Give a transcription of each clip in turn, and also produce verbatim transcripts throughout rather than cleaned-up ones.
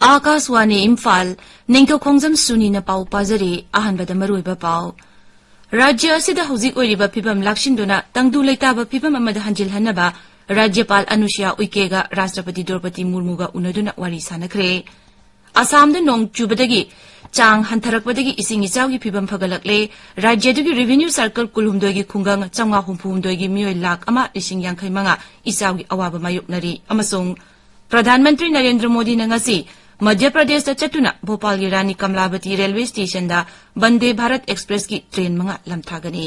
ꯑꯥꯀꯥꯁꯋꯥꯅꯤ ꯏꯝꯐꯥꯜ, ꯅꯤꯡꯊꯧ ꯈꯣꯡꯖꯝ ꯁꯨꯅꯤꯅ ꯄꯥꯎ ꯄꯥꯖꯔꯤ꯫ ꯑꯍꯥꯟꯕꯗ ꯃꯔꯨꯑꯣꯏꯕ ꯄꯥꯎ꯫ ꯔꯥꯖ꯭ꯌ ꯑꯁꯤꯗ ꯍꯧꯖꯤꯛ ꯑꯣꯏꯔꯤꯕ ꯐꯤꯕꯝ ꯂꯥꯛꯁꯤꯟꯗꯨꯅ ꯇꯪꯗꯨ ꯂꯩꯇꯥꯕ ꯐꯤꯕꯝ ꯑꯃꯗ ꯍꯟꯖꯤꯜꯍꯟꯅꯕ ꯔꯥꯖ꯭ꯌꯄꯥꯜ ꯑꯅꯨꯁꯨꯌꯥ ꯎꯏꯀꯦꯒ ꯔꯥꯁꯇ꯭ꯔꯄꯇꯤ ꯗ꯭ꯔꯧꯄꯗꯤ ꯃꯨꯔꯃꯨꯒ ꯎꯅꯗꯨꯅ ꯋꯥꯔꯤ ꯁꯥꯟꯅꯈ꯭ꯔꯦ꯫ ꯑꯁꯥꯝꯗ ꯅꯣꯡ ꯆꯨꯕꯗꯒꯤ ꯆꯥꯡ ꯍꯟꯊꯔꯛꯄꯗꯒꯤ ꯏꯁꯤꯡ ꯏꯆꯥꯎꯒꯤ ꯐꯤꯕꯝ ꯐꯒꯠꯂꯛꯂꯦ꯫ ꯔꯥꯖ꯭ꯌ ꯑꯗꯨꯒꯤ ꯔꯦꯚꯤꯅ꯭ꯌꯨ ꯁꯔꯀꯜ ꯀꯨꯟꯍꯨꯝꯗꯣꯏꯒꯤ ꯈꯨꯡꯒꯪ ꯆꯥꯝꯃꯉꯥ ꯍꯨꯝꯐꯨꯍꯨꯝꯗꯣꯏꯒꯤ ꯃꯤꯑꯣꯏ ꯂꯥꯈ ꯑꯃ ꯂꯤꯁꯤꯡ ꯌꯥꯡꯈꯩ ꯃꯉꯥ ꯏꯆꯥꯎꯒꯤ ꯑꯋꯥꯕ ꯃꯥꯌꯣꯛꯅꯔꯤ꯫ ꯑꯃꯁꯨꯡ ꯄ꯭ꯔꯙꯥꯟ ꯃꯟꯇ꯭ꯔꯤ ꯅꯔꯦꯟꯗ꯭ꯔ ꯃꯣꯗꯤꯅ ꯉꯁꯤ ꯃꯙ꯭ꯌ ꯄ꯭ꯔꯗꯦꯁꯇ ꯆꯠꯇꯨꯅ ꯚꯣꯄꯥꯜꯒꯤ ꯔꯥꯅꯤ ꯀꯝꯂꯥꯕꯇꯤ ꯔꯦꯜꯋꯦ ꯁ꯭ꯇꯦꯁꯟꯗ ꯕꯟꯗꯦ ꯚꯥꯔꯠ ꯑꯦꯛꯁꯄ꯭ꯔꯦꯁꯀꯤ ꯇ꯭ꯔꯦꯟ ꯃꯉꯥ ꯂꯝꯊꯥꯒꯅꯤ꯫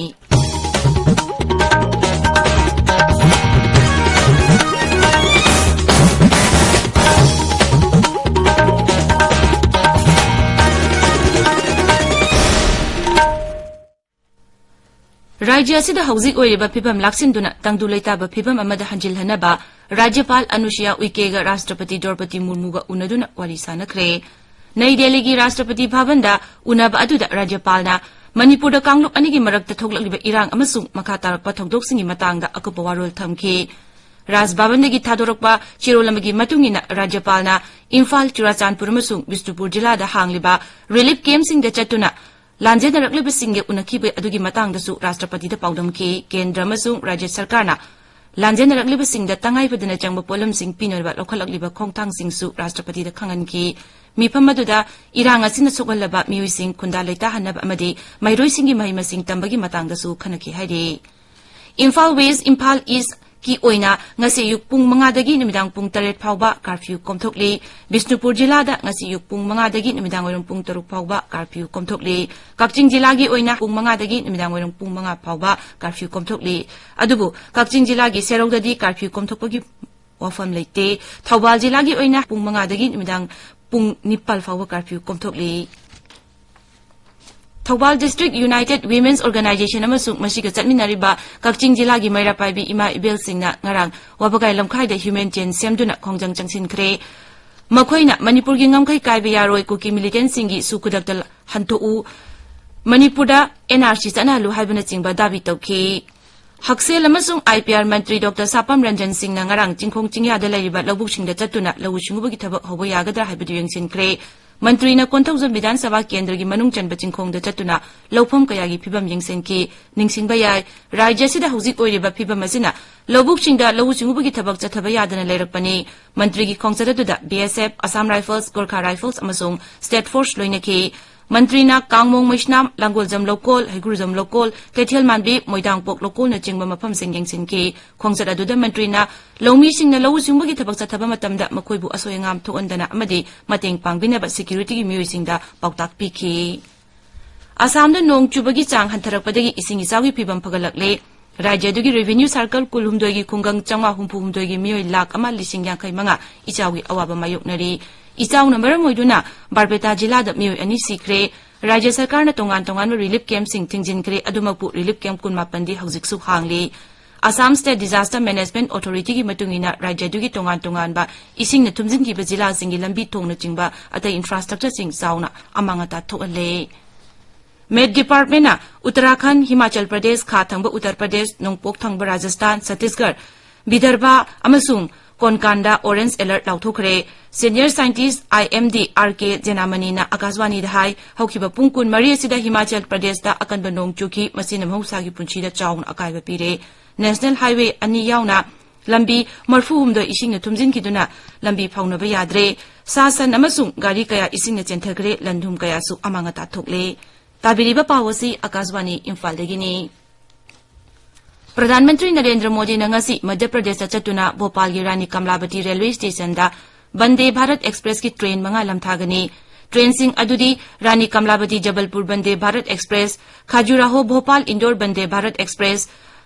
ꯔꯥꯖ꯭ꯌ ꯑꯁꯤꯗ ꯍꯧꯖꯤꯛ ꯑꯣꯏꯔꯤꯕ ꯐꯤꯕꯝ ꯂꯥꯛꯁꯤꯟꯗꯨꯅ ꯇꯪꯗꯨ ꯂꯩꯇꯥꯕ ꯐꯤꯕꯝ ꯑꯃꯗ ꯍꯟꯖꯤꯜꯍꯟꯅꯕ ꯔꯥꯖ꯭ꯌꯄꯥꯜ ꯑꯅꯨꯁꯨꯌꯥ ꯎꯏꯀꯦꯒ ꯔꯥꯁꯇ꯭ꯔꯄꯇꯤ ꯗ꯭ꯔꯧꯄꯗꯤ ꯃꯨꯔꯃꯨꯒ ꯎꯅꯗꯨꯅ ꯋꯥꯔꯤ ꯁꯥꯟꯅꯈ꯭ꯔꯦ꯫ ꯅꯩ ꯗꯦꯜꯂꯤꯒꯤ ꯔꯥꯁꯇ꯭ꯔꯄꯇꯤ ꯚꯕꯟꯗ ꯎꯅꯕ ꯑꯗꯨꯗ ꯔꯥꯖ꯭ꯌꯄꯥꯜꯅ ꯃꯅꯤꯄꯨꯔꯗ ꯀꯥꯡꯂꯨꯞ ꯑꯅꯤꯒꯤ ꯃꯔꯛꯇ ꯊꯣꯛꯂꯛꯂꯤꯕ ꯏꯔꯥꯡ ꯑꯃꯁꯨꯡ ꯃꯈꯥ ꯇꯥꯔꯛꯄ ꯊꯧꯗꯣꯛꯁꯤꯡꯒꯤ ꯃꯇꯥꯡꯗ ꯑꯀꯨꯞꯄ ꯋꯥꯔꯣꯜ ꯊꯝꯈꯤ꯫ ꯔꯥꯖ ꯚꯕꯟꯗꯒꯤ ꯊꯥꯗꯣꯔꯛꯄ ꯆꯦꯔꯣꯜ ꯑꯃꯒꯤ ꯃꯇꯨꯡ ꯏꯟꯅ ꯔꯥꯖ꯭ꯌꯄꯥꯜꯅ ꯏꯝꯐꯥꯜ, ꯆꯨꯔꯥꯆꯥꯟꯄꯨꯔ ꯑꯃꯁꯨꯡ ꯕꯤꯁꯅꯨꯄꯨꯔ ꯖꯤꯂꯥꯗ ꯍꯥꯡꯂꯤꯕ ꯔꯤꯂꯤꯐ ꯀꯦꯝꯞꯁꯤꯡꯗ ꯆꯠꯇꯨꯅ ꯂꯥꯟꯖꯦꯟꯅꯔꯛꯂꯤꯕꯁꯤꯡꯒ ꯎꯅꯈꯤꯕ ꯑꯗꯨꯒꯤ ꯃꯇꯥꯡꯗꯁꯨ ꯔꯥꯁꯇ꯭ꯔꯄꯇꯤꯗ ꯄꯥꯎꯗꯝꯈꯤ꯫ ꯀꯦꯟꯗ꯭ꯔ ꯑꯃꯁꯨꯡ ꯔꯥꯖ꯭ꯌ ꯁꯔꯀꯥꯔꯅ ꯂꯥꯟꯖꯦꯟꯅꯔꯛꯂꯤꯕꯁꯤꯡꯗ ꯇꯉꯥꯏꯐꯗꯅ ꯆꯪꯕ ꯄꯣꯠꯂꯝꯁꯤꯡ ꯄꯤꯅꯕ ꯂꯧꯈꯠꯂꯛꯂꯤꯕ ꯈꯣꯡꯊꯥꯡꯁꯤꯡꯁꯨ ꯔꯥꯁꯇ꯭ꯔꯄꯇꯤꯗ ꯈꯪꯍꯟꯈꯤ꯫ ꯃꯤꯐꯝ ꯑꯗꯨꯗ ꯏꯔꯥꯡ ꯑꯁꯤꯅ ꯁꯣꯛꯍꯜꯂꯕ ꯃꯤꯑꯣꯏꯁꯤꯡ ꯈꯨꯟꯗꯥ ꯂꯩꯇꯥꯍꯟꯅꯕ ꯑꯃꯗꯤ ꯃꯍꯩꯔꯣꯏꯁꯤꯡꯒꯤ ꯃꯍꯩ ꯃꯁꯤꯡ ꯇꯝꯕꯒꯤ ꯃꯇꯥꯡꯗꯁꯨ ꯈꯟꯅꯈꯤ ꯍꯥꯏꯔꯤ꯫ ꯏꯝꯐꯥꯜ ꯋꯦꯁ, ꯏꯝꯐꯥꯜ ꯏꯁꯀꯤ ꯑꯣꯏꯅ ꯉꯁꯤ ꯑꯌꯨꯛ ꯄꯨꯡ ꯃꯉꯥꯗꯒꯤ ꯅꯨꯃꯤꯗꯥꯡ ꯄꯨꯡ ꯇꯔꯦꯠ ꯐꯥꯎꯕ ꯀꯥꯔꯐ꯭ꯌꯨ ꯀꯣꯝꯊꯣꯛꯂꯤ꯫ ꯕꯤꯁꯅꯨꯄꯨꯔ ꯖꯤꯂꯥꯗ ꯉꯁꯤ ꯑꯌꯨꯛ ꯄꯨꯡ ꯃꯉꯥꯗꯒꯤ ꯅꯨꯃꯤꯗꯥꯡ ꯋꯥꯏꯔꯝ ꯄꯨꯡ ꯇꯔꯨꯛ ꯐꯥꯎꯕ ꯀꯥꯔꯐ꯭ꯌꯨ ꯀꯣꯝꯊꯣꯛꯂꯤ꯫ ꯀꯛꯆꯤꯡ ꯖꯤꯂꯥꯒꯤ ꯑꯣꯏꯅ ꯄꯨꯡ ꯃꯉꯥꯗꯒꯤ ꯅꯨꯃꯤꯗꯥꯡ ꯋꯥꯏꯔꯝ ꯄꯨꯡ ꯃꯉꯥ ꯐꯥꯎꯕ ꯀꯥꯔꯐ꯭ꯌꯨ ꯀꯣꯝꯊꯣꯛꯂꯤ꯫ ꯑꯗꯨꯕꯨ ꯀꯛꯆꯤꯡ ꯖꯤꯂꯥꯒꯤ ꯁꯦꯔꯧꯗꯗꯤ ꯀꯥꯔꯐ꯭ꯌꯨ ꯀꯣꯝꯊꯣꯛꯄꯒꯤ ꯋꯥꯐꯝ ꯂꯩꯇꯦ꯫ ꯊꯧꯕꯥꯜ ꯖꯤꯂꯥꯒꯤ ꯑꯣꯏꯅ ꯄꯨꯡ ꯃꯉꯥꯗꯒꯤ ꯅꯨꯃꯤꯗꯥꯡ ꯄꯨꯡ ꯅꯤꯄꯥꯜ ꯐꯥꯎꯕ ꯀꯥꯔꯐ꯭ꯌꯨ ꯀꯣꯝꯊꯣꯛꯂꯤ꯫ Thoubal District United Women's Organisation ꯑꯃꯁꯨꯡ ꯃꯁꯤꯒ ꯆꯠꯃꯤꯟꯅꯔꯤꯕ ꯀꯛꯆꯤꯡ ꯖꯤꯂꯥꯒꯤ ꯃꯩꯔꯥ ꯄꯥꯏꯕꯤ ꯏꯃꯥ ꯏꯕꯦꯜꯁꯤꯡꯅ ꯉꯔꯥꯡ ꯋꯥꯕꯒꯥꯏ ꯂꯝꯈꯥꯏꯗ ꯍ꯭ꯌꯨꯃꯦꯟ ꯆꯦꯟ ꯁꯦꯝꯗꯨꯅ ꯈꯣꯡꯖꯪ ꯆꯪꯁꯤꯟꯈ꯭ꯔꯦ꯫ ꯃꯈꯣꯏꯅ ꯃꯅꯤꯄꯨꯔꯒꯤ ꯉꯝꯈꯩ ꯀꯥꯏꯕ ꯌꯥꯔꯣꯏ, ꯀꯨꯀꯤ ꯃꯤꯂꯤꯇꯦꯟꯠꯁꯤꯡꯒꯤ ꯁꯨ ꯈꯨꯗꯛꯇ ꯍꯟꯗꯣꯛꯎ, ꯃꯅꯤꯄꯨꯔꯗ ꯑꯦꯟ ꯑꯥꯔ ꯁꯤ ꯆꯠꯅꯍꯜꯂꯨ ꯍꯥꯏꯕꯅꯆꯤꯡꯕ ꯗꯥꯕꯤ ꯇꯧꯈꯤ꯫ ꯍꯛꯁꯦꯜ ꯑꯃꯁꯨꯡ IPR ꯃꯟꯇ꯭ꯔꯤ ꯗꯣꯛꯇꯔ ꯁꯥꯄꯝ ꯔꯟꯖꯟ ꯁꯤꯡꯅ ꯉꯔꯥꯡ ꯆꯤꯡꯈꯣꯡ ꯆꯤꯡꯌꯥꯗ ꯂꯩꯔꯤꯕ ꯂꯧꯕꯨꯛꯁꯤꯡꯗ ꯆꯠꯇꯨꯅ ꯂꯧꯎ ꯁꯤꯡꯎꯕꯒꯤ ꯊꯕꯛ ꯍꯧꯕ ꯌꯥꯒꯗ꯭ꯔꯥ ꯍꯥꯏꯕꯗꯨ ꯌꯦꯡꯁꯤꯟꯈ꯭ꯔꯦ꯫ ꯃꯟꯇ꯭ꯔꯤꯅ ꯀꯣꯟꯊꯧꯖꯝ ꯕꯤꯙꯥꯟ ꯁꯚꯥ ꯀꯦꯟꯗ꯭ꯔꯒꯤ ꯃꯅꯨꯡ ꯆꯟꯕ ꯆꯤꯡꯈꯣꯡꯗ ꯆꯠꯇꯨꯅ ꯂꯧꯐꯝ ꯀꯌꯥꯒꯤ ꯐꯤꯕꯝ ꯌꯦꯡꯁꯤꯟꯈꯤ꯫ ꯅꯤꯡꯁꯤꯡꯕ ꯌꯥꯏ, ꯔꯥꯖ꯭ꯌ ꯑꯁꯤꯗ ꯍꯧꯖꯤꯛ ꯑꯣꯏꯔꯤꯕ ꯐꯤꯕꯝ ꯑꯁꯤꯅ ꯂꯧꯕꯨꯛꯁꯤꯡꯗ ꯂꯧꯎ ꯁꯤꯡꯎꯕꯒꯤ ꯊꯕꯛ ꯆꯠꯊꯕ ꯌꯥꯗꯅ ꯂꯩꯔꯛꯄꯅꯤ꯫ ꯃꯟꯇ꯭ꯔꯤꯒꯤ ꯈꯣꯡꯆꯠ ꯑꯗꯨꯗ BSF, Assam Rifles, Gorkha Rifles ꯑꯃꯁꯨꯡ State Force ꯂꯣꯏꯅꯈꯤ꯫ ꯃꯟꯇ꯭ꯔꯤꯅ ꯀꯥꯡꯃꯣꯡ ꯃꯩꯁꯅꯥꯝ, ꯂꯥꯡꯒꯣꯜꯖꯝ ꯂꯧꯀꯣꯜ, ꯍꯩꯒ꯭ꯔꯨꯖꯝ ꯂꯧꯀꯣꯜ, ꯀꯩꯊꯦꯜ ꯃꯥꯟꯕꯤ, ꯃꯣꯏꯗꯥꯡꯄꯣꯛ ꯂꯧꯀꯣꯜꯅꯆꯤꯡꯕ ꯃꯐꯝꯁꯤꯡ ꯌꯦꯡꯁꯤꯟꯈꯤ꯫ ꯈꯣꯡꯆꯠ ꯑꯗꯨꯗ ꯃꯟꯇ꯭ꯔꯤꯅ ꯂꯧꯃꯤꯁꯤꯡꯅ ꯂꯧꯎ ꯁꯤꯡꯎꯕꯒꯤ ꯊꯕꯛ ꯆꯠꯊꯕ ꯃꯇꯝꯗ ꯃꯈꯣꯏꯕꯨ ꯑꯁꯣꯏ ꯑꯉꯥꯝ ꯊꯣꯛꯍꯟꯗꯅ ꯑꯃꯗꯤ ꯃꯇꯦꯡ ꯄꯥꯡꯕꯤꯅꯕ securityꯒꯤ ꯃꯤꯑꯣꯏꯁꯤꯡꯗ ꯄꯥꯎꯇꯥꯛ ꯄꯤꯈꯤ꯫ ꯑꯁꯥꯝꯗ ꯅꯣꯡ ꯆꯨꯕꯒꯤ ꯆꯥꯡ ꯍꯟꯊꯔꯛꯄꯗꯒꯤ ꯏꯁꯤꯡ ꯏꯆꯥꯎꯒꯤ ꯐꯤꯕꯝ ꯐꯒꯠꯂꯛꯂꯦ꯫ ꯔꯥꯖ꯭ꯌ ꯑꯗꯨꯒꯤ revenue circle ꯀꯨꯟꯍꯨꯝꯗꯣꯏꯒꯤ ꯈꯨꯡꯒꯪ ꯆꯥꯝꯃꯉꯥ ꯍꯨꯝꯐꯨꯍꯨꯝꯗꯣꯏꯒꯤ ꯃꯤꯑꯣꯏ ꯂꯥꯈ ꯑꯃ ꯂꯤꯁꯤꯡ ꯌꯥꯡꯈꯩꯃꯉꯥ ꯏꯆꯥꯎꯒꯤ ꯑꯋꯥꯕ ꯃꯥꯌꯣꯛꯅꯔꯤ꯫ ꯏꯆꯥꯎꯅ ꯃꯔꯝ ꯑꯣꯏꯗꯨꯅ ꯕꯥꯔꯄꯦꯇꯥ ꯖꯤꯂꯥꯗ ꯃꯤꯑꯣꯏ ꯑꯅꯤ ꯁꯤꯈ꯭ꯔꯦ꯫ ꯔꯥꯖ꯭ꯌ ꯁꯔꯀꯥꯔꯅ ꯇꯣꯉꯥꯟ ꯇꯣꯉꯥꯟꯕ relief campꯁꯤꯡ ꯊꯤꯡꯖꯤꯟꯈ꯭ꯔꯦ꯫ ꯑꯗꯨꯃꯛꯄꯨ relief camp ꯀꯨꯟꯃꯥꯄꯟꯗꯤ ꯍꯧꯖꯤꯛꯁꯨ ꯍꯥꯡꯂꯤ꯫ Assam State Disaster Management Authorityꯒꯤ ꯃꯇꯨꯡ ꯏꯟꯅ ꯔꯥꯖ꯭ꯌ ꯑꯗꯨꯒꯤ ꯇꯣꯉꯥꯟ ꯇꯣꯉꯥꯟꯕ ꯏꯁꯤꯡꯅ ꯊꯨꯝꯖꯤꯟꯈꯤꯕ ꯖꯤꯂꯥꯁꯤꯡꯒꯤ ꯂꯝꯕꯤ ꯊꯣꯡꯅꯆꯤꯡꯕ ꯑꯇꯩ infrastructureꯁꯤꯡ ꯆꯥꯎꯅ ꯑꯃꯥꯡ ꯑꯇꯥ ꯊꯣꯛꯍꯜꯂꯦ꯫ ꯃꯦꯠ departmentꯅ ꯎꯠꯇꯔꯥꯈꯟꯗ, ꯍꯤꯃꯥꯆꯜ ꯄ꯭ꯔꯗꯦꯁ, ꯈꯥ ꯊꯪꯕ ꯎꯠꯇꯔ ꯄ꯭ꯔꯗꯦꯁ, ꯅꯣꯡꯄꯣꯛ ꯊꯪꯕ ꯔꯥꯖꯁꯊꯥꯟ, ꯆꯇꯤꯁꯒꯔ, ꯕꯤꯗꯔꯚ ꯑꯃꯁꯨꯡ ꯀꯣꯟꯀꯥꯟꯗ orange alert ꯂꯥꯎꯊꯣꯛꯈ꯭ꯔꯦ꯫ Senior scientist IMD RK ꯖꯦꯅꯥꯃꯅꯤꯅ ꯑꯀꯥꯁꯕꯥꯅꯤꯗ ꯍꯥꯏ, ꯍꯧꯈꯤꯕ ꯄꯨꯡ ꯀꯨꯟꯃꯔꯤ ꯑꯁꯤꯗ ꯍꯤꯃꯥꯆꯜ ꯄ꯭ꯔꯗꯦꯁꯇ ꯑꯀꯟꯕ ꯅꯣꯡ ꯆꯨꯈꯤ, ꯃꯁꯤꯅ ꯃꯍꯧꯁꯥꯒꯤ ꯄꯨꯟꯁꯤꯗ ꯆꯥꯎꯅ ꯑꯀꯥꯏꯕ ꯄꯤꯔꯦ꯫ National Highway ꯑꯅꯤ ꯌꯥꯎꯅ ꯂꯝꯕꯤ ꯃꯔꯐꯨꯍꯨꯝꯗꯣꯏ ꯏꯁꯤꯡꯅ ꯊꯨꯝꯖꯤꯟꯈꯤꯗꯨꯅ ꯂꯝꯕꯤ ꯐꯥꯎꯅꯕ ꯌꯥꯗ꯭ꯔꯦ꯫ ꯁꯥ ꯁꯟ ꯑꯃꯁꯨꯡ ꯒꯥꯔꯤ ꯀꯌꯥ ꯏꯁꯤꯡꯅ ꯆꯦꯟꯊꯈ꯭ꯔꯦ, ꯂꯟ ꯊꯨꯝ ꯀꯌꯥꯁꯨ ꯑꯃꯥꯡ ꯑꯇꯥ ꯊꯣꯛꯂꯦ꯫ ꯇꯥꯕꯤꯔꯤꯕ ꯄꯥꯎ ꯑꯁꯤ ꯑꯀꯥꯁꯕꯥꯅꯤ ꯏꯝꯐꯥꯜꯗꯒꯤꯅꯤ꯫ ꯄ꯭ꯔꯙꯥꯟ ꯃꯟꯇ꯭ꯔꯤ ꯅꯔꯦꯟꯗ꯭ꯔ ꯃꯣꯗꯤꯅ ꯉꯁꯤ ꯃꯙ꯭ꯌ ꯄ꯭ꯔꯗꯦꯁꯇ ꯆꯠꯇꯨꯅ ꯚꯣꯄꯥꯜꯒꯤ ꯔꯥꯅꯤ ꯀꯝꯂꯥꯕꯇꯤ ꯔꯦꯜꯋꯦ ꯁ꯭ꯇꯦꯁꯟꯗ ꯕꯟꯗꯦ ꯚꯥꯔꯠ ꯑꯦꯛꯁꯄ꯭ꯔꯦꯁꯀꯤ ꯇ꯭ꯔꯦꯟ ꯃꯉꯥ ꯂꯝꯊꯥꯒꯅꯤ꯫ ꯇ꯭ꯔꯦꯟꯁꯤꯡ ꯑꯗꯨꯗꯤ Rani Kamlapati Jabalpur Vande Bharat Express, Khajuraho Bhopal Indore Vande Bharat Express,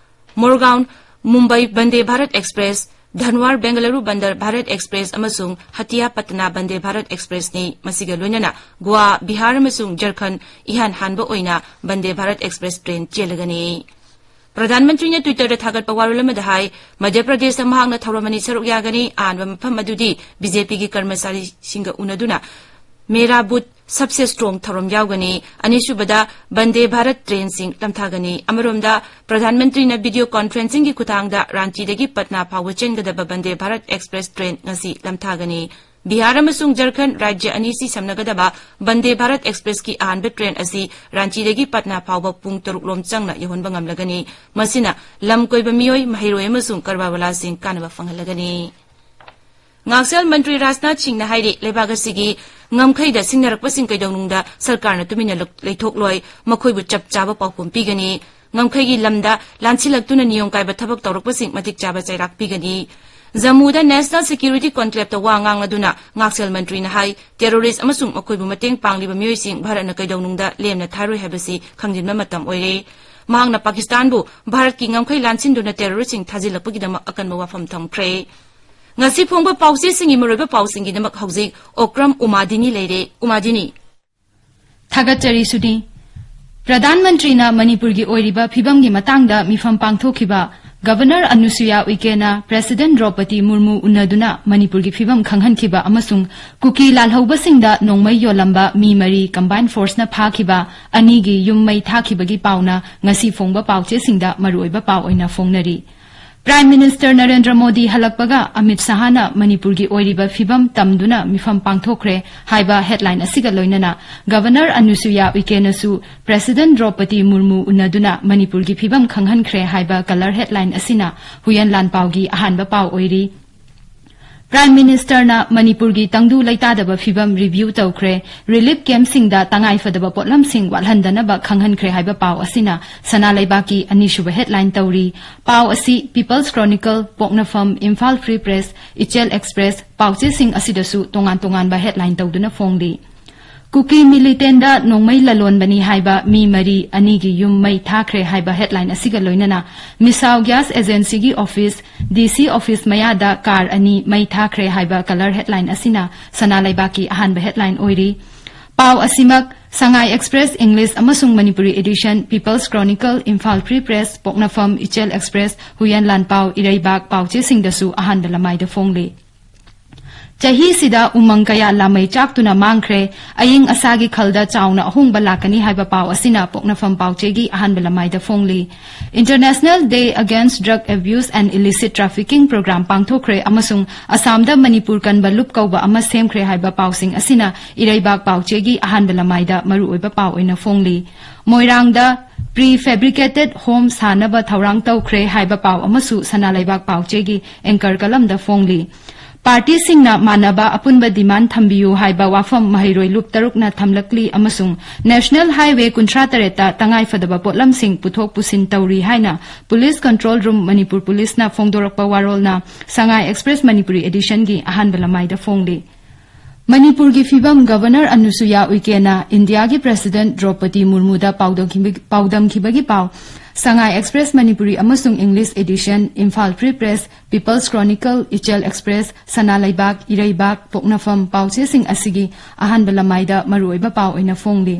Madgaon Mumbai Vande Bharat Express, ꯙꯟꯋꯥꯔ ꯕꯦꯡꯒꯂꯨꯔꯨ ꯕꯟꯗꯔ ꯚꯥꯔꯠ ꯑꯦꯛꯁꯄ꯭ꯔꯦꯁ ꯑꯃꯁꯨꯡ ꯍꯇꯤꯌꯥ ꯄꯠꯅꯥ ꯕꯟꯗꯦ ꯚꯥꯔꯠ ꯑꯦꯛꯁꯄ꯭ꯔꯦꯁꯅꯤ꯫ ꯃꯁꯤꯒ ꯂꯣꯏꯅꯅ ꯒꯣꯋꯥ, ꯕꯤꯍꯥꯔ ꯑꯃꯁꯨꯡ ꯖꯔꯈꯟꯗ ꯏꯍꯥꯟ ꯍꯥꯟꯕ ꯑꯣꯏꯅ ꯕꯟꯗꯦ ꯚꯥꯔꯠ ꯑꯦꯛꯁꯄ꯭ꯔꯦꯁ ꯇ꯭ꯔꯦꯟ ꯆꯦꯜꯂꯒꯅꯤ꯫ ꯄ꯭ꯔꯙꯥꯟ ꯃꯟꯇ꯭ꯔꯤꯅ Twitterꯗ ꯊꯥꯒꯠꯄ ꯋꯥꯔꯣꯜ ꯑꯃꯗ ꯍꯥꯏ, ꯃꯙ꯭ꯌ ꯄ꯭ꯔꯗꯦꯁꯇ ꯃꯍꯥꯛꯅ ꯊꯧꯔꯝ ꯑꯅꯤ ꯁꯔꯨꯛ ꯌꯥꯒꯅꯤ꯫ ꯑꯍꯥꯟꯕ ꯃꯐꯝ ꯑꯗꯨꯗꯤ BJPꯒꯤ ꯀꯔꯃꯆꯥꯔꯤꯁꯤꯡꯒ ꯎꯅꯗꯨꯅ ꯃꯦꯔꯥ ꯕꯨꯊ ꯁꯕꯁꯦ ꯁ꯭ꯇ꯭ꯔꯣꯡ ꯊꯧꯔꯝ ꯌꯥꯎꯒꯅꯤ꯫ ꯑꯅꯤꯁꯨꯕꯗ ꯕꯟꯗꯦ ꯚꯥꯔꯠ ꯇ꯭ꯔꯦꯟꯁꯤꯡ ꯂꯝꯊꯥꯒꯅꯤ꯫ ꯑꯃꯔꯣꯝꯗ ꯄ꯭ꯔꯙꯥꯟ ꯃꯟꯇ꯭ꯔꯤꯅ ꯚꯤꯗꯤꯑꯣ ꯀꯣꯟꯐꯔꯦꯟꯁꯤꯡꯒꯤ ꯈꯨꯊꯥꯡꯗ ꯔꯥꯟꯆꯤꯗꯒꯤ ꯄꯠꯅꯥ ꯐꯥꯎꯕ ꯆꯦꯟꯒꯗꯕ ꯕꯟꯗꯦ ꯚꯥꯔꯠ ꯑꯦꯛꯁꯄ꯭ꯔꯦꯁ ꯇ꯭ꯔꯦꯟ ꯉꯁꯤ ꯂꯝꯊꯥꯒꯅꯤ꯫ ꯕꯤꯍꯥꯔ ꯑꯃꯁꯨꯡ ꯖꯔꯈꯟꯗ ꯔꯥꯖ꯭ꯌ ꯑꯅꯤꯁꯤ ꯁꯝꯅꯒꯗꯕ ꯕꯟꯗꯦ ꯚꯥꯔꯠ ꯑꯦꯛꯁꯄ꯭ꯔꯦꯁꯀꯤ ꯑꯍꯥꯟꯕ ꯇ꯭ꯔꯦꯟ ꯑꯁꯤ ꯔꯥꯟꯆꯤꯗꯒꯤ ꯄꯠꯅꯥ ꯐꯥꯎꯕ ꯄꯨꯡ ꯇꯔꯨꯛ ꯂꯣꯝ ꯆꯪꯅ ꯌꯧꯍꯟꯕ ꯉꯝꯂꯒꯅꯤ꯫ ꯃꯁꯤꯅ ꯂꯝ ꯀꯣꯏꯕ ꯃꯤꯑꯣꯏ, ꯃꯍꯩꯔꯣꯏ ꯑꯃꯁꯨꯡ ꯀꯔꯕꯥꯔꯋꯥꯂꯥꯁꯤꯡ ꯀꯥꯟꯅꯕ ꯐꯪꯍꯜꯂꯒꯅꯤ꯫ ꯉꯥꯛꯁꯦꯜ ꯃꯟꯇ꯭ꯔꯤ ꯔꯥꯖꯅꯥꯊ ꯁꯤꯡꯅ ꯍꯥꯏꯔꯤ, ꯂꯩꯕꯥꯛ ꯑꯁꯤꯒꯤ ꯉꯝꯈꯩꯗ ꯁꯤꯡꯅꯔꯛꯄꯁꯤꯡ ꯀꯩꯗꯧꯅꯨꯡꯗ ꯁꯔꯀꯥꯔꯅ ꯇꯨꯃꯤꯟꯅ ꯂꯩꯊꯣꯛꯂꯣꯏ, ꯃꯈꯣꯏꯕꯨ ꯆꯞ ꯆꯥꯕ ꯄꯥꯎꯈꯨꯝ ꯄꯤꯒꯅꯤ꯫ ꯉꯝꯈꯩꯒꯤ ꯂꯝꯗ ꯂꯥꯟꯁꯤꯜꯂꯛꯇꯨꯅ ꯅꯤꯌꯣꯝ ꯀꯥꯏꯕ ꯊꯕꯛ ꯇꯧꯔꯛꯄꯁꯤꯡ ꯃꯇꯤꯛ ꯆꯥꯕ ꯆꯩꯔꯥꯛ ꯄꯤꯒꯅꯤ꯫ ꯖꯝꯃꯨꯗ National Security Conclaveꯇ ꯋꯥ ꯉꯥꯡꯂꯗꯨꯅ ꯉꯥꯛꯁꯦꯜ ꯃꯟꯇ꯭ꯔꯤꯅ ꯍꯥꯏ, terrorist ꯑꯃꯁꯨꯡ ꯃꯈꯣꯏꯕꯨ ꯃꯇꯦꯡ ꯄꯥꯡꯂꯤꯕ ꯃꯤꯑꯣꯏꯁꯤꯡ ꯚꯥꯔꯠꯅ ꯀꯩꯗꯧꯅꯨꯡꯗ ꯂꯦꯝꯅ ꯊꯥꯔꯣꯏ ꯍꯥꯏꯕꯁꯤ ꯈꯪꯖꯤꯟꯕ ꯃꯇꯝ ꯑꯣꯏꯔꯦ꯫ ꯃꯍꯥꯛꯅ ꯄꯥꯀꯤꯁꯇꯥꯟꯕꯨ ꯚꯥꯔꯠꯀꯤ ꯉꯝꯈꯩ ꯂꯥꯟꯁꯤꯟꯗꯨꯅ terroristꯁꯤꯡ ꯊꯥꯖꯤꯜꯂꯛꯄꯒꯤꯗꯃꯛ ꯑꯀꯟꯕ ꯋꯥꯐꯝ ꯊꯝꯈ꯭ꯔꯦ꯫ ꯉꯁꯤ ꯐꯣꯡꯕ ꯄꯥꯎꯆꯦꯁꯤꯡꯒꯤ ꯃꯔꯨꯑꯣꯏꯕ ꯄꯥꯎꯁꯤꯡꯒꯤꯗꯃꯛ ꯍꯧꯖꯤꯛ ꯑꯣꯀ꯭ꯔꯝ ꯎꯃꯥꯗꯤꯅꯤ ꯂꯩꯔꯦ꯫ ꯎꯃꯥꯗꯤꯅꯤ꯫ ꯊꯥꯒꯠꯆꯔꯤ ꯁꯨꯅꯤ꯫ ꯄ꯭ꯔꯙꯥꯟ ꯃꯟꯇ꯭ꯔꯤꯅ ꯃꯅꯤꯄꯨꯔꯒꯤ ꯑꯣꯏꯔꯤꯕ ꯐꯤꯕꯝꯒꯤ ꯃꯇꯥꯡꯗ ꯃꯤꯐꯝ ꯄꯥꯡꯊꯣꯛꯈꯤꯕ꯫ ꯒꯚꯔꯅꯔ ꯑꯅꯨꯁꯨꯌꯥ ꯎꯏꯀꯦꯅ ꯄ꯭ꯔꯦꯁꯤꯗꯦꯟꯠ ꯗ꯭ꯔꯧꯄꯗꯤ ꯃꯨꯔꯃꯨ ꯎꯅꯗꯨꯅ ꯃꯅꯤꯄꯨꯔꯒꯤ ꯐꯤꯕꯝ ꯈꯪꯍꯟꯈꯤꯕ ꯑꯃꯁꯨꯡ ꯀꯨꯀꯤ ꯂꯥꯜꯍꯧꯕꯁꯤꯡꯗ ꯅꯣꯡꯃꯩ ꯌꯣꯜꯂꯝꯕ ꯃꯤ ꯃꯔꯤ combined forceꯅ ꯐꯥꯈꯤꯕ, ꯑꯅꯤꯒꯤ ꯌꯨꯝ ꯃꯩ ꯊꯥꯈꯤꯕꯒꯤ ꯄꯥꯎꯅ ꯉꯁꯤ ꯐꯣꯡꯕ ꯄꯥꯎꯆꯦꯁꯤꯡꯗ ꯃꯔꯨꯑꯣꯏꯕ ꯄꯥꯎ ꯑꯣꯏꯅ ꯐꯣꯡꯅꯔꯤ꯫ Prime Minister ꯅꯔꯦꯟꯗ꯭ꯔ ꯃꯣꯗꯤ ꯍꯜꯂꯛꯄꯒ ꯑꯃꯤꯠ ꯁꯍꯥꯅ ꯃꯅꯤꯄꯨꯔꯒꯤ ꯑꯣꯏꯔꯤꯕ ꯐꯤꯕꯝ ꯇꯝꯗꯨꯅ ꯃꯤꯐꯝ ꯄꯥꯡꯊꯣꯛꯈ꯭ꯔꯦ ꯍꯥꯏꯕ headline ꯑꯁꯤꯒ ꯂꯣꯏꯅꯅ ꯒꯚꯔꯅꯔ ꯑꯅꯨꯁꯨꯌꯥ ꯎꯏꯀꯦꯅꯁꯨ ꯄ꯭ꯔꯦꯁꯤꯗꯦꯟꯠ ꯗ꯭ꯔꯧꯄꯗꯤ ꯃꯨꯔꯃꯨ ꯎꯅꯗꯨꯅ ꯃꯅꯤꯄꯨꯔꯒꯤ ꯐꯤꯕꯝ ꯈꯪꯍꯟꯈ꯭ꯔꯦ ꯍꯥꯏꯕ colour headline ꯑꯁꯤꯅ ꯍꯨꯌꯦꯟ ꯂꯥꯟꯄꯥꯎꯒꯤ ꯑꯍꯥꯟꯕ ꯄꯥꯎ ꯑꯣꯏꯔꯤ꯫ Prime Ministerꯅ ꯃꯅꯤꯄꯨꯔꯒꯤ ꯇꯪꯗꯨ ꯂꯩꯇꯥꯗꯕ ꯐꯤꯕꯝ review ꯇꯧꯈ꯭ꯔꯦ, relief campꯁꯤꯡꯗ ꯇꯉꯥꯏꯐꯗꯕ ꯄꯣꯠꯂꯝꯁꯤꯡ ꯋꯥꯠꯍꯟꯗꯅꯕ ꯈꯪꯍꯟꯈ꯭ꯔꯦ ꯍꯥꯏꯕ ꯄꯥꯎ ꯑꯁꯤꯅ ꯁꯅꯥ ꯂꯩꯕꯥꯛꯀꯤ ꯑꯅꯤꯁꯨꯕ headline ꯇꯧꯔꯤ꯫ ꯄꯥꯎ ꯑꯁꯤ People's Chronicle, ꯄꯣꯛꯅꯐꯝ, Imphal Free Press, ꯏꯆꯦꯜ Express ꯄꯥꯎꯆꯦꯁꯤꯡ ꯑꯁꯤꯗꯁꯨ ꯇꯣꯉꯥꯟ ꯇꯣꯉꯥꯟꯕ headline ꯇꯧꯗꯨꯅ ꯐꯣꯡꯂꯤ꯫ ꯀꯨꯀꯤ militantꯗ ꯅꯣꯡꯃꯩ ꯂꯂꯣꯟꯕꯅꯤ ꯍꯥꯏꯕ ꯃꯤ ꯃꯔꯤ, ꯑꯅꯤꯒꯤ ꯌꯨꯝ ꯃꯩ ꯊꯥꯈ꯭ꯔꯦ ꯍꯥꯏꯕ headline ꯑꯁꯤꯒ ꯂꯣꯏꯅꯅ ꯃꯤꯁꯥꯎ gas agencyꯒꯤ office, DC office ꯃꯌꯥꯗ car ꯑꯅꯤ ꯃꯩ ꯊꯥꯈ꯭ꯔꯦ ꯍꯥꯏꯕ colour headline ꯑꯁꯤꯅ ꯁꯅꯥ ꯂꯩꯕꯥꯛꯀꯤ ꯑꯍꯥꯟꯕ headline ꯑꯣꯏꯔꯤ꯫ ꯄꯥꯎ ꯑꯁꯤꯃꯛ Sangai Express English ꯑꯃꯁꯨꯡ Manipuri edition, People's Chronicle, Imphal Free Press, ꯄꯣꯛꯅꯐꯝ, ꯏꯆꯦꯜ Express, ꯍꯨꯌꯦꯟ ꯂꯥꯟꯄꯥꯎ, ꯏꯔꯩꯕꯥꯛ ꯄꯥꯎꯆꯦꯁꯤꯡꯗꯁꯨ ꯑꯍꯥꯟꯕ ꯂꯃꯥꯏꯗ ꯐꯣꯡꯂꯤ꯫ ꯆꯍꯤꯁꯤꯗ ꯎꯃꯪ ꯀꯌꯥ ꯂꯥꯃꯩ ꯆꯥꯛꯇꯨꯅ ꯃꯥꯡꯈ꯭ꯔꯦ꯫ ꯑꯏꯪ ꯑꯁꯥꯒꯤ ꯈꯜꯗ ꯆꯥꯎꯅ ꯑꯍꯣꯡꯕ ꯂꯥꯛꯀꯅꯤ ꯍꯥꯏꯕ ꯄꯥꯎ ꯑꯁꯤꯅ ꯄꯣꯛꯅꯐꯝ ꯄꯥꯎꯆꯦꯒꯤ ꯑꯍꯥꯟꯕ ꯂꯃꯥꯏꯗ ꯐꯣꯡꯂꯤ꯫ International Day Against Drug Abuse and Illicit Trafficking Program ꯄꯥꯡꯊꯣꯛꯈ꯭ꯔꯦ ꯑꯃꯁꯨꯡ ꯑꯁꯥꯝꯗ ꯃꯅꯤꯄꯨꯔ ꯀꯟꯕ ꯂꯨꯞ ꯀꯧꯕ ꯑꯃ ꯁꯦꯝꯈ꯭ꯔꯦ ꯍꯥꯏꯕ ꯄꯥꯎꯁꯤꯡ ꯑꯁꯤꯅ ꯏꯔꯩꯕꯥꯛ ꯄꯥꯎꯆꯦꯒꯤ ꯑꯍꯥꯟꯕ ꯂꯃꯥꯏꯗ ꯃꯔꯨꯑꯣꯏꯕ ꯄꯥꯎ ꯑꯣꯏꯅ ꯐꯣꯡꯂꯤ꯫ ꯃꯣꯏꯔꯥꯡꯗ pre fabricated home ꯁꯥꯅꯕ ꯊꯧꯔꯥꯡ ꯇꯧꯈ꯭ꯔꯦ ꯍꯥꯏꯕ ꯄꯥꯎ ꯑꯃꯁꯨ ꯁꯅꯥ ꯂꯩꯕꯥꯛ ꯄꯥꯎꯆꯦꯒꯤ anchor columnꯗ ꯐꯣꯡꯂꯤ꯫ ꯄꯥꯔꯇꯤꯁꯤꯡꯅ ꯃꯥꯟꯅꯕ ꯑꯄꯨꯟꯕ demand ꯊꯝꯕꯤꯌꯨ ꯍꯥꯏꯕ ꯋꯥꯐꯝ ꯃꯍꯩꯔꯣꯏ ꯂꯨꯞ ꯇꯔꯨꯛꯅ ꯊꯝꯂꯛꯂꯤ ꯑꯃꯁꯨꯡ National Highway ꯀꯨꯟꯊ꯭ꯔꯥ ꯇꯔꯦꯠꯇ ꯇꯉꯥꯏꯐꯗꯕ ꯄꯣꯠꯂꯝꯁꯤꯡ ꯄꯨꯊꯣꯛ ꯄꯨꯁꯤꯟ ꯇꯧꯔꯤ ꯍꯥꯏꯅ Police Control Room ꯃꯅꯤꯄꯨꯔ ꯄꯨꯂꯤꯁꯅ ꯐꯣꯡꯗꯣꯔꯛꯄ ꯋꯥꯔꯣꯜꯅ ꯁꯉꯥꯏ Express ꯃꯅꯤꯄꯨꯔꯤ editionꯒꯤ ꯑꯍꯥꯟꯕ ꯂꯃꯥꯏꯗ ꯐꯣꯡꯂꯤ꯫ ꯃꯅꯤꯄꯨꯔꯒꯤ ꯐꯤꯕꯝ ꯒꯕꯔꯅꯔ ꯑꯅꯨꯁꯨꯌꯥ ꯎꯏꯀꯦꯅ ꯏꯟꯗꯤꯌꯥꯒꯤ ꯄ꯭ꯔꯦꯁꯤꯗꯦꯟꯠ ꯗ꯭ꯔꯧꯄꯗꯤ ꯃꯨꯔꯃꯨꯗ ꯄꯥꯎꯗꯝꯈꯤꯕ-, ꯄꯥꯎꯗꯝꯈꯤꯕꯒꯤ ꯄꯥꯎ꯫ ꯁꯉꯥꯏ Express ꯃꯅꯤꯄꯨꯔꯤ ꯑꯃꯁꯨꯡ English edition, Imphal Free Press, People's Chronicle, ꯏꯆꯦꯜ Express, ꯁꯅꯥ ꯂꯩꯕꯥꯛ, ꯏꯔꯩꯕꯥꯛ, ꯄꯣꯛꯅꯐꯝ ꯄꯥꯎꯆꯦꯁꯤꯡ ꯑꯁꯤꯒꯤ ꯑꯍꯥꯟꯕ ꯂꯃꯥꯏꯗ ꯃꯔꯨꯑꯣꯏꯕ ꯄꯥꯎ ꯑꯣꯏꯅ ꯐꯣꯡꯂꯤ꯫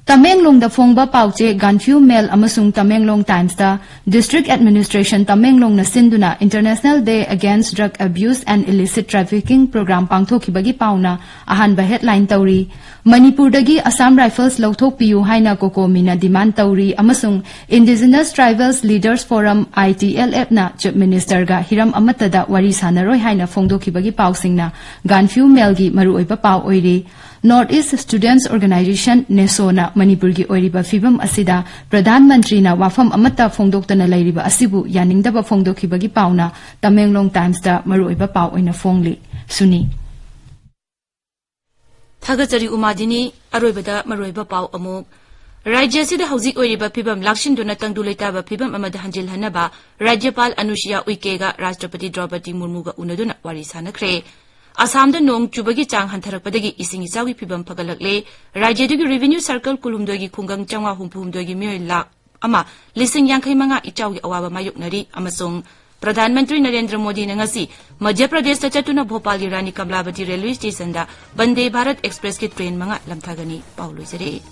ꯇꯃꯦꯡꯂꯣꯡꯗ ꯐꯣꯡꯕ ꯄꯥꯎꯆꯦ ꯒꯥꯟꯐꯤꯌꯨ ꯃꯦꯜ ꯑꯃꯁꯨꯡ ꯇꯃꯦꯡꯂꯣꯡ ꯇꯥꯏꯝꯁꯇ District Administration ꯇꯃꯦꯡꯂꯣꯡꯅ ꯁꯤꯟꯗꯨꯅ International Day Against Drug Abuse and Illicit Trafficking Program ꯄꯥꯡꯊꯣꯛꯈꯤꯕꯒꯤ ꯄꯥꯎꯅ ꯑꯍꯥꯟꯕ headline ꯇꯧꯔꯤ꯫ ꯃꯅꯤꯄꯨꯔꯗꯒꯤ Assam Rifles ꯂꯧꯊꯣꯛꯄꯤꯌꯨ ꯍꯥꯏꯅ ꯀꯣꯀꯣꯃꯤꯅ demand ꯇꯧꯔꯤ ꯑꯃꯁꯨꯡ Indigenous Tribals Leaders Forum, ITLFꯅ Chief Ministerꯒ ꯍꯤꯔꯝ ꯑꯃꯠꯇꯗ ꯋꯥꯔꯤ ꯁꯥꯟꯅꯔꯣꯏ ꯍꯥꯏꯅ ꯐꯣꯡꯗꯣꯛꯈꯤꯕꯒꯤ ꯄꯥꯎꯁꯤꯡꯅ ꯒꯥꯟꯐꯤꯌꯨ ꯃꯦꯜꯒꯤ ꯃꯔꯨꯑꯣꯏꯕ ꯄꯥꯎ ꯑꯣꯏꯔꯤ꯫ North East Students Organisation, NESOꯅ ꯃꯅꯤꯄꯨꯔꯒꯤ ꯑꯣꯏꯔꯤꯕ ꯐꯤꯕꯝ ꯑꯁꯤꯗ ꯄ꯭ꯔꯙꯥꯟ ꯃꯟꯇ꯭ꯔꯤꯅ ꯋꯥꯐꯝ ꯑꯃꯠꯇ ꯐꯣꯡꯗꯣꯛꯇꯅ ꯂꯩꯔꯤꯕ ꯑꯁꯤꯕꯨ ꯌꯥꯅꯤꯡꯗꯕ ꯐꯣꯡꯗꯣꯛꯈꯤꯕꯒꯤ ꯄꯥꯎꯅ ꯇꯃꯦꯡꯂꯣꯡ ꯇꯥꯏꯝꯁꯇ ꯃꯔꯨꯑꯣꯏꯕ ꯄꯥꯎ ꯑꯣꯏꯅ ꯐꯣꯡꯂꯤ꯫ ꯁꯨꯅꯤ꯫ ꯊꯥꯒꯠꯆꯔꯤ ꯎꯃꯥꯗꯤꯅꯤ꯫ ꯑꯔꯣꯏꯕꯗ ꯃꯔꯨꯑꯣꯏꯕ ꯄꯥꯎ ꯑꯃꯨꯛ꯫ ꯔꯥꯖ꯭ꯌ ꯑꯁꯤꯗ ꯍꯧꯖꯤꯛ ꯑꯣꯏꯔꯤꯕ ꯐꯤꯕꯝ ꯂꯥꯛꯁꯤꯟꯗꯨꯅ ꯇꯪꯗꯨ ꯂꯩꯇꯥꯕ ꯐꯤꯕꯝ ꯑꯃꯗ ꯍꯟꯖꯤꯜꯍꯟꯅꯕ ꯔꯥꯖ꯭ꯌꯄꯥꯜ ꯑꯅꯨꯁꯨꯌꯥ ꯎꯏꯀꯦꯒ ꯔꯥꯁꯇ꯭ꯔꯄꯇꯤ ꯗ꯭ꯔꯧꯄꯗꯤ ꯃꯨꯔꯃꯨꯒ ꯎꯅꯗꯨꯅ ꯋꯥꯔꯤ ꯁꯥꯟꯅꯈ꯭ꯔꯦ꯫ ꯑꯁꯥꯝꯗ ꯅꯣꯡ ꯆꯨꯕꯒꯤ ꯆꯥꯡ ꯍꯟꯊꯔꯛꯄꯗꯒꯤ ꯏꯁꯤꯡ ꯏꯆꯥꯎꯒꯤ ꯐꯤꯕꯝ ꯐꯒꯠꯂꯛꯂꯦ꯫ ꯔꯥꯖ꯭ꯌꯗꯨꯒꯤ revenue circle ꯀꯨꯟꯍꯨꯝꯗꯣꯏꯒꯤ ꯈꯨꯡꯒꯪ ꯆꯥꯝꯃꯉꯥ ꯍꯨꯝꯐꯨꯍꯨꯝꯗꯣꯏꯒꯤ ꯃꯤꯑꯣꯏ ꯂꯥꯈ ꯑꯃ ꯂꯤꯁꯤꯡ ꯌꯥꯡꯈꯩ ꯃꯉꯥ ꯏꯆꯥꯎꯒꯤ ꯑꯋꯥꯕ ꯃꯥꯌꯣꯛꯅꯔꯤ ꯑꯃꯁꯨꯡ ꯄ꯭ꯔꯙꯥꯟ ꯃꯟꯇ꯭ꯔꯤ ꯅꯔꯦꯟꯗ꯭ꯔ ꯃꯣꯗꯤꯅ ꯉꯁꯤ ꯃꯙ꯭ꯌ ꯄ꯭ꯔꯗꯦꯁꯇ ꯆꯠꯇꯨꯅ ꯚꯣꯄꯥꯜꯒꯤ ꯔꯥꯅꯤ ꯀꯃꯂꯥꯕꯇꯤ railway stationꯗ ꯕꯟꯗꯦ ꯚꯥꯔꯠ Expressꯀꯤ train ꯃꯉꯥ ꯂꯝꯊꯥꯒꯅꯤ꯫ ꯄꯥꯎ ꯂꯣꯏꯖꯔꯦ꯫